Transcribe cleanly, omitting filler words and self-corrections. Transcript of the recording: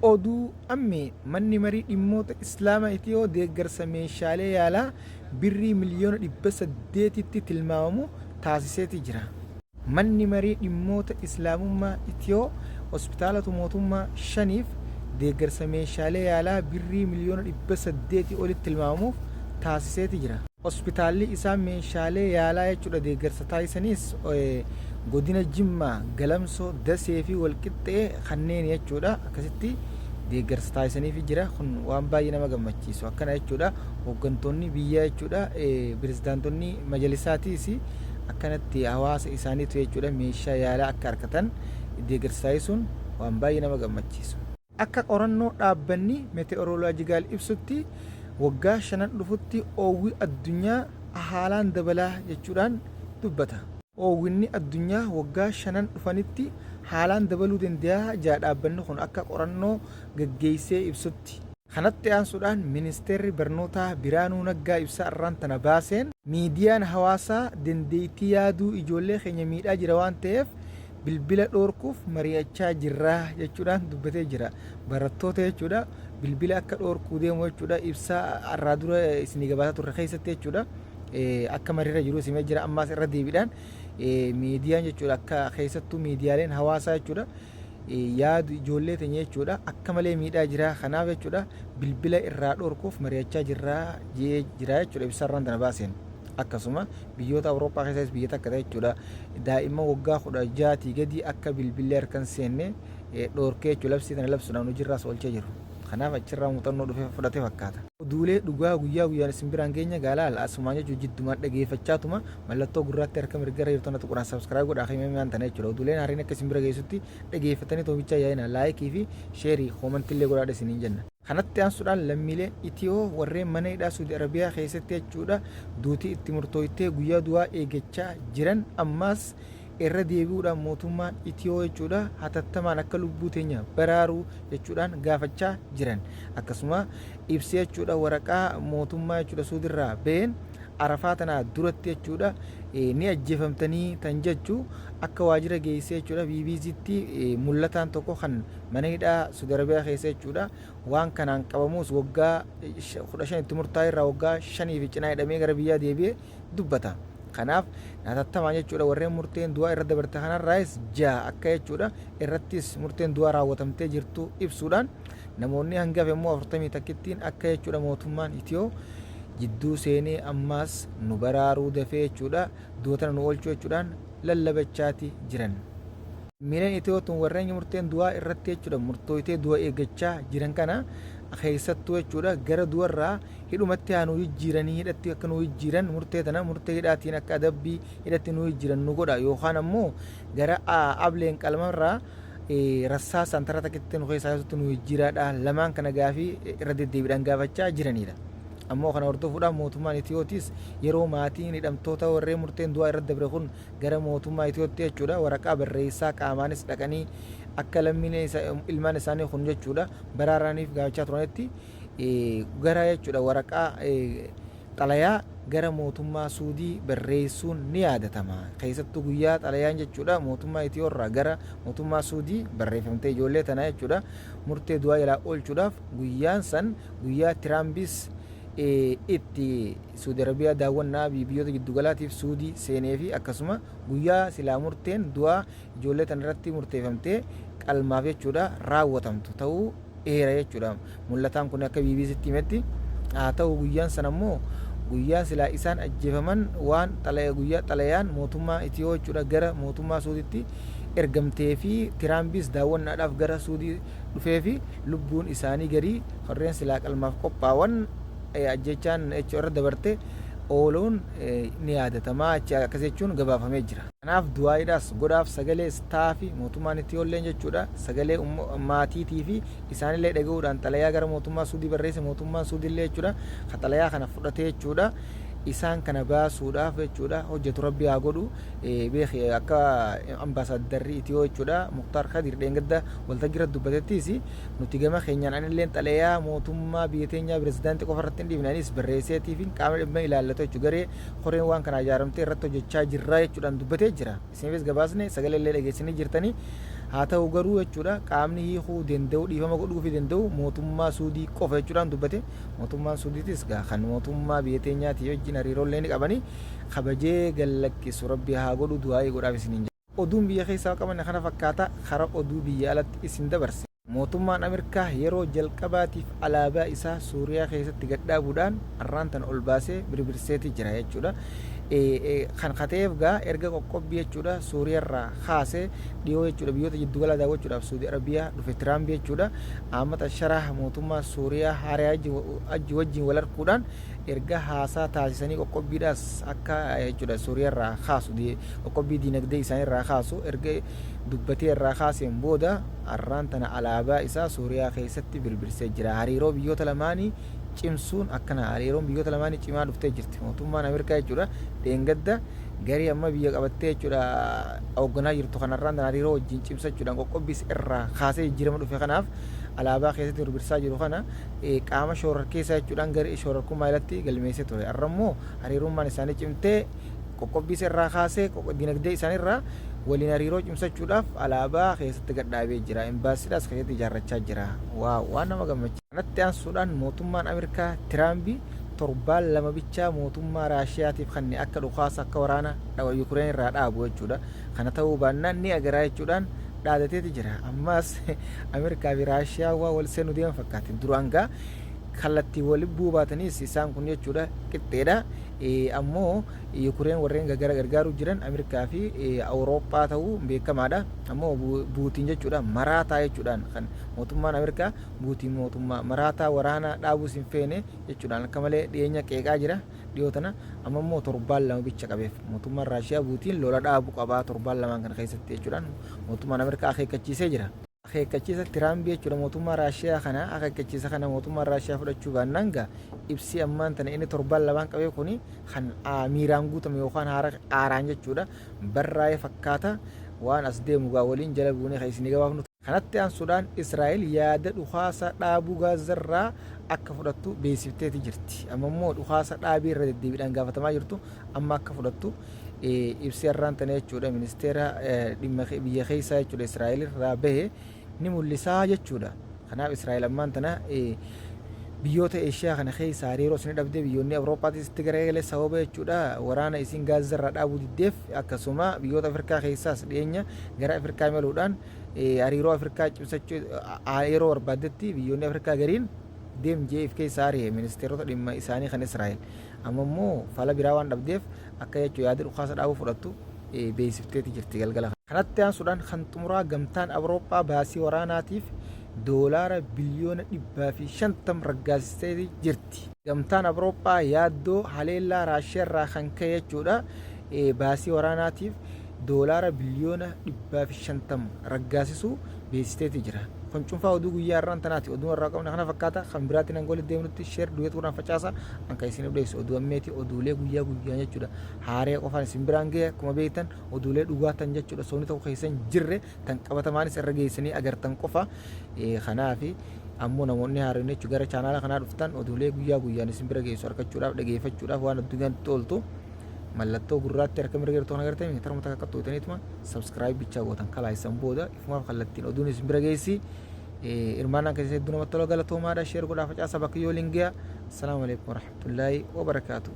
Oduu Ammee, Manni Marii Dhimmoota Islaama Itiyoo deeggarsa meeshaalee yaalaa birrii miliyoona 800tti tilmaamamu taasiseeti jira. Manni Marii Dhimmoota Islaamummaa Itiyoo hospitaalota mootummaa shaniif deeggarsa meeshaalee yaalaa birrii miliyoona 800 olitti tilmaamamuuf taasiseeti jira. Hospitaalli isaan meeshaalee yaalaa jechuudha deeggarsa taasisaniis godina Jimmaa, Galamsoo, Dasee fi Walqixxee kanneen jechuudha. Akkasitti deeggarsa taasisaniifi jira. Kun waan baay'ee nama gammachiisu. Akkana jechuudha. Hooggantoonni biyyaa jechuudha. Pirezidaantonni majalisaatiis akkanatti hawaasa isaaniitu jechuudha meeshaa yaalaa akka argatan deeggarsa taasisuun waan baay'ee nama gammachiisu. Akka qorannoo dhaabbanni Meteorological ibsutti waggaa shanan dhufutti oowwi addunyaa haalaan dabala jechuudhaan dubbata. Oowwinni addunyaa waggaa shanan dhufanitti haalaan dabaluu danda'a jedha dhaabbanni kun akka qorannoo gaggeessee ibsutti. Kanatti aansuudhaan Ministeerri Barnootaa Biraanuu Naggaa ibsa arraan tana baaseen, miidiyaan hawaasaa dandeettii yaaduu ijoollee keenya miidhaa jira waan ta'eef bilbila dhoorkuuf mari'achaa jirra jechuudhaan dubbatee jira. Barattoota jechuudha bilbila akka dhoorkuu deemu jechuudha ibsa arraa dura isinii gabaasaa turre keessatti jechuudha akka mariirra jiru isimee jira ammaas irra deebiidhaan miidiyaan jechuudha akka keessattuu miidiyaaleen hawaasaa jechuudha yaadu ijoollee teenya jechuudha akka malee miidhaa jira kanaaf jechuudha bilbila irraa dhoorkuuf mari'achaa jirra jee jira jechuudha ibsa irraan tana baaseen. Akkasuma biyyoota Awurooppaa keessas biyya takka ta'e jechuudha. Daa'imman waggaa 16tii gadi akka bilbilli harka hin seenne dhoorkee jechuudha. Labsii tana labsuudhaan hojiirraas oolchee jiru. Kanaaf achirraa muuxannoo dhufe fudhate fakkaata. Oduulee dhugaa guyyaa guyyaan isin biraan geenya gaalaal asumaan jechuun jiddumaan dhageeffachaatuma mallattoo gurraatti harka mirgarra jirtu tana tuquudhaan subscribe godhaa himamee tana jechuudha. Oduuleen haareen akka isin bira geessutti dhageeffatanii toomichaa yaa'ina laayikii fi sheerii koomantillee godhaadha isiniin jenna. Kanatti aansuudhaan lammiileen Itiyoo warreen mana hidhaa Suudi Arabiyaa keessatti jechuudha duuti itti murtooytee guyyaa du'aa eegachaa jiran ammaas irra deebi'uudhaan mootummaan Itiyoo jechuudha hatattamaan akka lubbuu teenya baraaru jechuudhaan gaafachaa jiran. Akkasuma ibsi jechuudha waraqaa mootummaa jechuudha Suudirraa ba'een Arafaa tanaa duratti jechuudha ni ajjeefamtanii tan jechu akka waajira geessee jechuudha BBCtti mullataan tokko kan mana hidhaa Suudi Arabiyaa keessa jechuudha waan kanaan qabamuus waggaa 15 itti murtaa'e irraa waggaa 5 fi cinaa hidhamee gara biyyaa deebi'e dubbata. Kanaaf hatattamaan jechuudha warreen murteen du'aa irra dabarte kanarraayis ja'a akka jechuudha irrattis murteen du'aa raawwatamtee jirtu ibsuudhaan namoonni hangafe immoo 40 takkittiin akka jechuudha mootummaan Itiyoo jidduu seenee ammaas nu baraaruu dafee jechuudha du'a tana nu oolchuu jechuudhaan lallabachaati jiran. Lammiileen Itiyoo tun warreen murteen du'aa irratti jechuudha murtooytee du'a eeggachaa jiran kana keessattuu jechuudha gara du'arraa hidhumatti haa nu jijjiiranii hidhatti akka nu jijjiiran murtee tana murtee hidhaatiin akka adabbii hidhatti nu jijjiiran nu godha yookaan ammoo gara ableen qalmarraa rassaasaan tara takkitti nu keessaa yaasutti nu jijjiiraadha lamaan kana gaafii irra deddeebiidhaan gaafachaa jiranidha. Ammoo kana hordofuudhaan mootummaan Itiyootis yeroo maatiin hidhamtoota warreen murteen du'aa irratti dabre kun gara mootummaa Itiyootti jechuudha waraqaa barreessaa qaamaanis dhaqanii akka lammiileen ilmaan isaanii kun jechuudha baraaraniif gaafachaa turanitti gara jechuudha waraqaa xalayaa gara mootummaa Suudii barreessuun ni yaadatama. Keessattuu guyyaa xalayaan jechuudha mootummaa Itiyoo irraa gara mootummaa Suudii barreeffamtee ijoollee tanaa jechuudha murtee du'aa jalaa oolchuudhaaf guyyaan san guyyaa Tiraambis itti Suudi Arabiyaa daawwannaa biyyoota jiddugalaatiif Suudii seenee fi akkasuma guyyaa silaa murteen du'aa ijoollee tana irratti murteeffamtee qalmaaf jechuudha raawwatamtu ta'uu eera jechuudha. Mul'ataan kun akka BBCtti himetti haa ta'u guyyaan sana immoo guyyaan silaa isaan ajjeefaman waan guyyaa xalayaan mootummaa Itiyoo jechuudha gara mootummaa Suuditti ergamtee fi Tiraambis daawwannaadhaaf gara Suudii dhufee fi lubbuun isaanii garii warreen silaa qalmaaf qophaawan ajjeechaan irra dabarte ooluun ni yaadatama akkas jechuun gabaafamee jira. Kanaaf du'aayiidhaas godhaaf sagalee staafi mootummaan Itiyoolleen jechuudha sagalee maatiitii fi isaanillee dhaga'uudhaan xalayaa gara mootummaa Suudii barreesse mootummaan Suudiillee jechuudha ka xalayaa kana fudhatee jechuudha isaan kana baasuudhaaf jechuudha hojjetu rabbi haa godhu beeki akka ambaasaaddarri Itiyoo jechuudha Muktaar Kadir dheengadda waltajjii irratti dubbatettis nuti gama keenyaan anilleen xalayaa mootummaa biyya teenyaa pirezidaantii qofa irratti hin dhiifne anis barreesseetii fi qaama dhimma ilaallatu jechuudha garee koreen waan kana ijaaramtee irratti hojjechaa jirra jechuudhaan dubbatee jira. Isiniifis gabaasne sagalee illee dhageessanii jirtanii. Haa ta'u garuu jechuudha qaamni hiikuu danda'u dhiifama godhuufii danda'u mootummaa Suudii qofa jechuudhaan dubbate. Mootummaan Suudiitis gaa kan mootummaa biyya teenyaatii wajjin hariiroollee ni qabani. Kabajee gallakkisu Rabbi haa godhu du'aa'ii godhaaf isiniin jedha. Oduun biyya keessaa qabanne kana fakkaata kara oduu biyya alatti isin dabarse. Mootummaan Amirkaa yeroo jalqabaatiif alaabaa isaa Suuriyaa keessatti gad dhaabuudhaan arraan tana ol baasee birbirseeti jira jechuudha. Kan ka ta'eef gaa erga qoqqobbii jechuudha Suuriyaarraa kaasee dhiyoo jechuudha biyyoota jiddugalaa daawwachuudhaaf Suudi Arabiyaa dhufe Tiraamp jechuudha. Ahmad Asharaah mootummaa Suuriyaa haarayaa wajjin wal arkuudhaan erga haasaa taasisanii qoqqobbiidhaas akka jechuudha Suuriyaarraa kaasu qoqqobbii diinagdee isaaniirraa kaasu erga dubbatee irraa kaaseen booda arraan tana alaabaa isaa Suuriyaa keessatti birbirsee jira. Hariiroo biyyoota lamaanii cimsuun akkana hariiroon biyyoota lamaanii cimaa dhuftee jirti. Mootummaan Ameerikaa jechuudha dheengadda garee amma biyya qabattee jechuudha hoogganaa jirtu kanarraan tana hariiroo wajjin cimsachuudhaan qoqqobbiis irraa kaasee jijjiirama dhufe kanaaf alaabaa keessatti birbirsaa jiru kana qaama shoorarkeessaa jechuudhaan garee shoorarkummaa jalatti galmeessee ture. Har'a immoo hariirummaan isaanii cimtee qoqqobbiis irraa kaasee dinagdee isaaniirraa waliin hariiroo cimsachuudhaaf alaabaa keessatti gad dhaabee jira. Imbaasiidhaas keessatti ijaarrachaa jira. Waaw waan nama gammachiisu. Kanatti aansuudhaan mootummaan Ameerikaa Tiraambi torbaan 2 bichaa mootummaa Raashiyaatiif kanne akka dhukaasa akka waraana Yukureen irraa dhaabu jechuudha. Kana ta'uu baannaan ni agaraa jechuudhaan dhaadateeti jira. Ammaas Ameerikaa fi Raashiyaa waa wal seenu deeman fakkaatti. Duraan gaa kallattii wali bu'uu baataniis isaan kun jechuudha qixxeedha. Ammoo Yukureen warreen gara gargaaruu jiran Ameerikaa fi Awurooppaa ta'uu beekamaadha. Ammoo Buutiin jechuudha maraataa jechuudhaan kan mootummaan Ameerikaa Buutiin mootummaa maraataa waraana dhaabuus hin feene jechuudhaan akka malee dhiyeenya qeeqaa jira. Dhiyoo tana amma immoo torbaan 2 bicha qabeef. Mootummaan Raashiyaa Buutiin lola dhaabu qabaa torbaan lamaan kana keessatti jechuudhaan mootummaan Ameerikaa akeekkachiisee jira. Akeekkachiisa Tiraamp jechuudha mootummaa Raashiyaa kana akeekkachiisa kana mootummaan Raashiyaa fudhachuu baannaan gaa ibsii ammaan tana inni torbaan lamaan qabee kuni kan miiraan guutame yookaan haaraan jechuudha barraa'ee fakkaata waan as deemu gaa waliin jala buunee kan isinii gabaafnu. Kanatti aansuudhaan Israa'el yaada dhukaasa dhaabuu Gaazzarraa akka fudhattu beeksifteeti jirti. Amma immoo dhukaasa dhaabii irra deddeebiidhaan gaafatamaa jirtu amma akka fudhattu ibsi har'aan tana jechuudha ministeera dhimma biyya keessaa jechuudha Israa'el irraa bahe ni mul'isaa jechuudha. Kanaaf Israa'el ammaan tana biyyoota Eeshiyaa kana keessa hariiroo isin dhabdee biyyoonni Awurooppaatis itti garagalee sababa jechuudha waraana isin Gaazza irraa dhaabuu diddeef akkasuma biyyoota Afrikaa keessaas dhiyeenya gara Afrikaa imaluudhaan hariiroo Afrikaa cimsachuu yeroo barbaaddetti biyyoonni Afrikaa gariin deem jee if keessaa ari'e ministeerota dhimma isaanii kan Israa'el. Amma immoo fala biraa waan dhabdeef akka jechuu yaada dhukaasa dhaabuu fudhattu beeksifteeti jirti galgala kana. Kanatti aansuudhaan kan xumuraa Gamtaan Awurooppaa baasii waraanaatiif doolaara biliyoona 150 raggaasisteeti jirti. Gamtaan Awurooppaa yaaddoo haleellaa Raashiyaarraa kan ka'e jechuudha baasii waraanaatiif doolaara biliyoona 150 raggaasisuu beeksisteeti jira. Kun cunfaa oduu guyyaa har'aan tanaati. Oduun har'aa qabne kana fakkaata. Kan biraatiin hanga walitti deemnutti share duet godhaan facaasa. An kan isiniif dhiyeessu oduu ammeeti. Oduulee guyyaa guyyaan jechuudha. Haaree qofaan isin biraan gahe akkuma beektan oduulee dhugaa tan jechuudha. Soomni tokko keessa hin jirre tan qabatamaanis irra geessanii agartan qofa. Kanaafi ammoo namoonni haareen jechuudha gara chaanaala kanaa dhuftan oduulee guyyaa guyyaan isin bira geessu argachuudhaaf dhageeffachuudhaaf waan addunyaan itti ooltu mallattoo gurraatti harka mirga jirtu kan agartanii tarma takka qaxxooytaniituma subscribe bichaa gootan kalaayisan booda ifumaaf kallattiin oduun isin bira geessi. Hirmaannaan keessan hedduu namatti tola galatoomaadha. Share godhaa facaasa bakka yoo lingiya. Assalaamu alaikum warahmatullaahi wabarakaatuh.